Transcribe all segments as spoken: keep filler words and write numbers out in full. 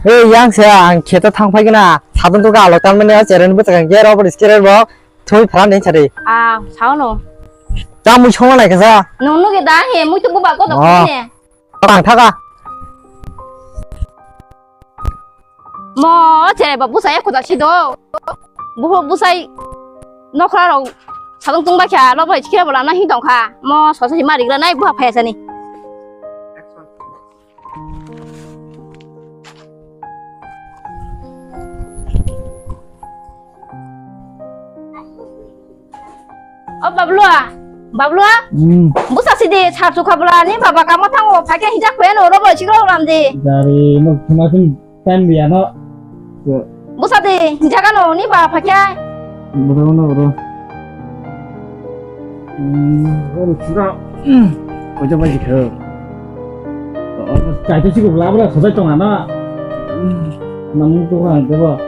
Hey, yang se ang kheto thang phai gana. Sadon to ga alo tan mane cheren bo chakang ge robo skere bo. Thui phran den chari. Ah, sao no. Ta mui song lai kasa. No no ge da he mui to buba ko do ne. Tang thaga. Mo chere ba busai ko da si do. Bu busai nokra ro. Sadon tung ba kha lo bai chikira bola na hi dong kha. Mo so so hi mari gra nai bu ha phai sani. O Bablua, Bablua, hmm. Busa sidi sar sukha bula ni baba kamo thango phakya hijak phe no robo chikro ram di. Dari no thuma thum tan biya no. Busa di hijak ano ni baba phakya. Bro no bro. Hmm, bro sura. Hmm. Kojo bai khe. Kaito chikro bula bula sojai tong ano. Hmm. Namu to ha debo.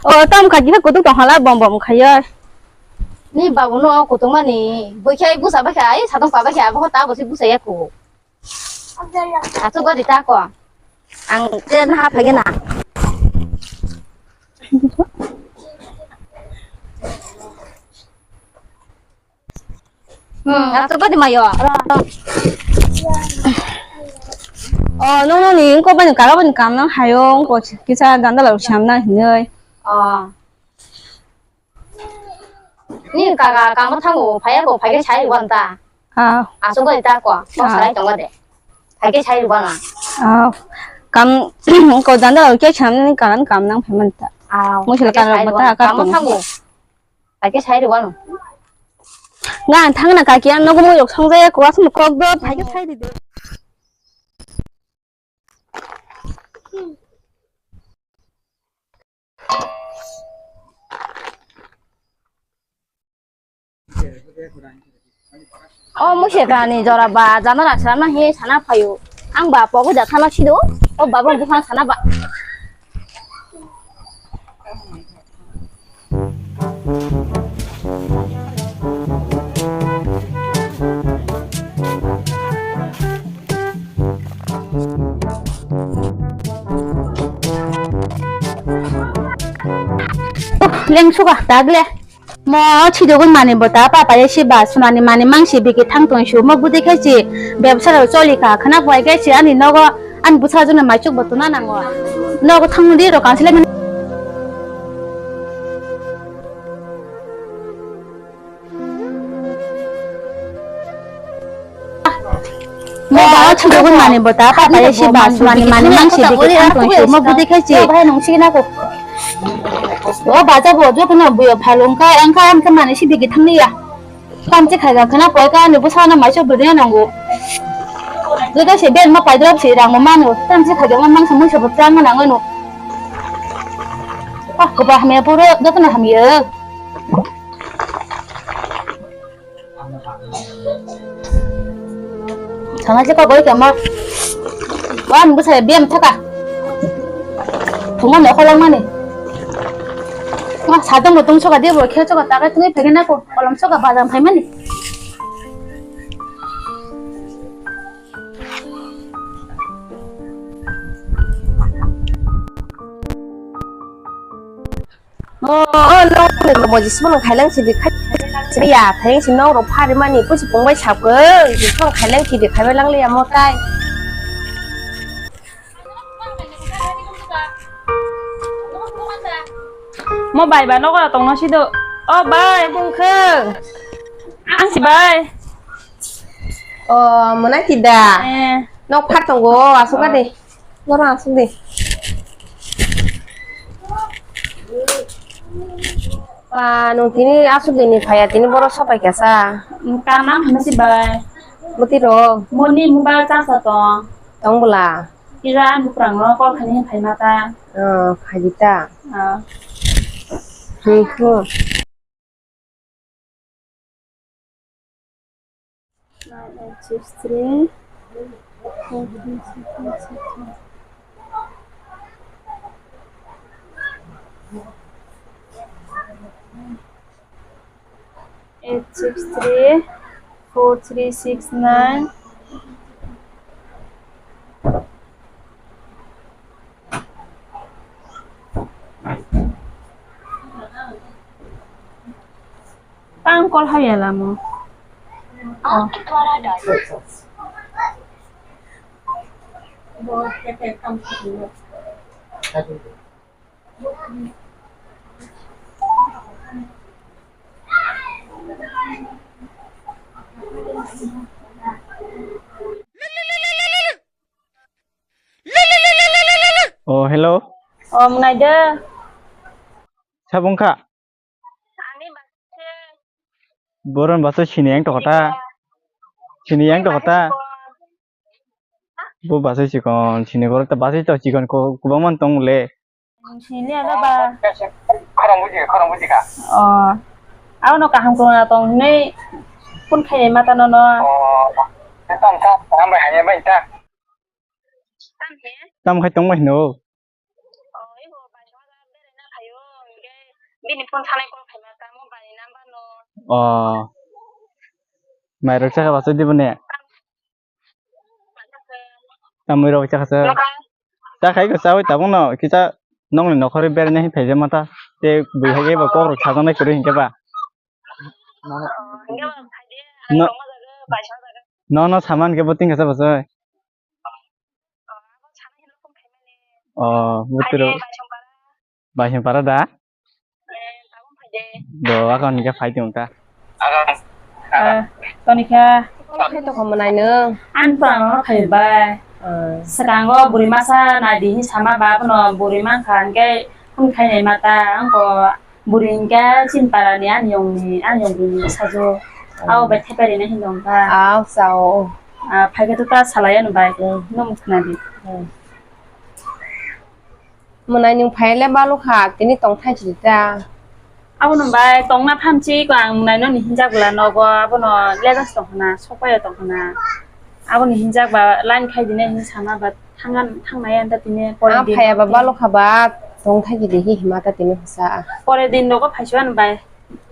O tam kha gina kutuk tong hala bom bom khaiya. Ni babu no kutuk mani bui khai busa bai khai sadong pa bai khai abo ta bo si busa ya ku. Atu gadi ta ko. Ang ten ha phage na. Hmm, ato kati mayo. Oh, no, no, ni, ko bani kara bani kam nang hayo, ko kisa ganda la siam na hinoi. Oh. Ni kaka kamo thango, phaya ko, phaya sai wan ta. Ah. Aso ko ta ko, ko sai tongo de. Phaya sai wan. Ah. Kam, ko ganda la kya siam ni karan kam nang phaman ta. Ah. Mo sila kara bata ka tong. Phai khe sai rwano. Nga ang thangna kaki ang nogo mui rok songjaya ko asmo kok do phai khe sai ride. O musi kani jora ba jana ra sara na he sana phayo. Ang ba pogo ja thana sido. O baba bukhang sana ba. Lengsuka tagle. Mo chidogwi mani bota papa ye si ba sumani mani mangsi bigi thang tong su mo budi khai si bebsa rok choli kha khna poi khai si ani nogo ani bwsa jona maichuk bo tuna nango nogo thang di ro kansi lai mani. Mo ba chidogwi mani bota papa ye si ba sumani mani mangsi bigi thang tong su mo budi khai si. Bhai nung si na ko. O baja bo jo phano buyo phalung ka ang ka ang ka mani si bigi thang ya. Kam che khaga khana poi ka ni bwsa na mai so budi nango. Joto se ben ma pai drop se rang ma mano. Kam che khaga ma mang sa mui so bwsa ma nango no. Ah ko ba hamya puro joto na hamya. Thangna je kok oi kama. Wan bwsai biyam thaka. Thungma no kholong mani. Ma sadong bo tong soka de bo khe soka ta kai tungui phege na ko. Kolom soka bazar phai mani. Mo, oh, no, no, mo jismo no khailang sidi khai. Sidi ya, thayang si nong ro phari mani, pusi pungbai sapkhe, jismo khailang sidi khaibai lang liya mo tai. Mo bai ba nogo tong no sido. Oh, bai, bung khe. Ang si bai. Oh, mona kida. Eh. Nok phar tongo, asuk ka de. Norok asuk de. Pa, nung tini asuk de ni phaya, tini borok sopai kasa. Kanang hwnwi si bai. Bwtwi rok. Moni mobile charge tong. Tong bwla. Kira ani bukrang no call khaini phai mata. Oh, phaidi ta. Ah. Hmm, hmm. Nine eight six three. Four three six six six. Eight six three four three six nine. Tang call haya lamo. Oh. Oh, hello. Oh, mwnai de. Sabung kha? Boron baso sini yang tokota. Sini yang tokota. Bo baso chikon, sini gorok ta baso to chikon ko kubang man tong le. Sini ada ba. Khorang buji, khorang buji kha. Oh. Abo no kaham ko na tong nei phone khai mata no no. Oh. Tam ta, tam bai hanya bai ta. Tam khai tong bai no. Oh. Mai rok chakha baso dibo ne. Tamwi rok chakha se. Ta khai ko chawi tabuk no kisa nokni nokhorwi beraina hin phaijak mata. Te bui hai khe bo kok rok sajaknai kwrwi hinkhe ba. No, no, no saman khe bo tingkha se bosoi. Oh, butiro. Baising para da? Do, ako ni ka phai tong ta. Ah, toni kha. Kok khai tokha mwnai nung. An pa ang khai bai. Ah. Swkango buri masa nai di hin sama ba, bono buri man kha, hingke phone khai nai mata, ang ko buri hingke chin para ni, ani yong ni, ani yong ni sajo. Ah. Ao bai thepari na hin dong ta. Ao, sao. Ah, phai khe to ta salai ano bai. Hmm. Nom khna di. Hmm. Mwnai nwng phai le balu kha, tini tong thai si ta. Abono bai tongna phamchi ko ang mwnai no ni hinjak bwla nogo, abono legas tong khna, sokpai tong khna. Aboni hinjak ba line khai dinai hin sama ba thangan, thangnai anta tini pore. Ah, din phaiya ba tong balu kha ba tong thai si di hi hima ta tini hwsa. Pore din nogo phaisu an bai.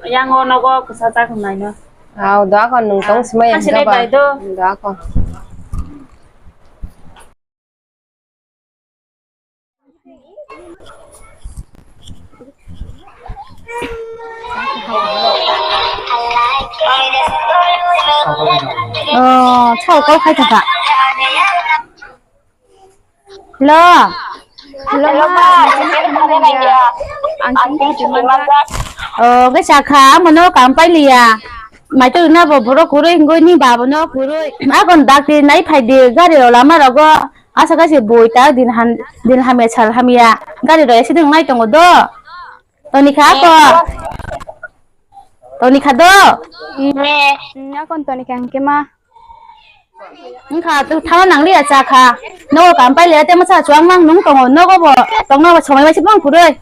Yang o nogo kwsa chak wngnai no. Au, doa ko nwng tong. Ah, simai yang thansi nai ba. Bai do. Doa ko. Oh, sao call khai thaka. Hello. Hello, ma. Ang kisa kha, mono kam pailiya. Maitu na bo borok kurui, ngoi ni babo no kurui. Akon dakti nai phai di, gari o lama rogo. Asa kaisa bui ta din ham, din hamya sal hamya. Gari rok accident nai tongo do. Toni kha ko. Toni kha do. Ne. Nya kon toni kha hingke ma. Wngkha tu thama nang liya cha kha. Nogo kam pai liya te masa chuang mang nung tongo. Nogo bo tongna bo somai bai se bang kurui.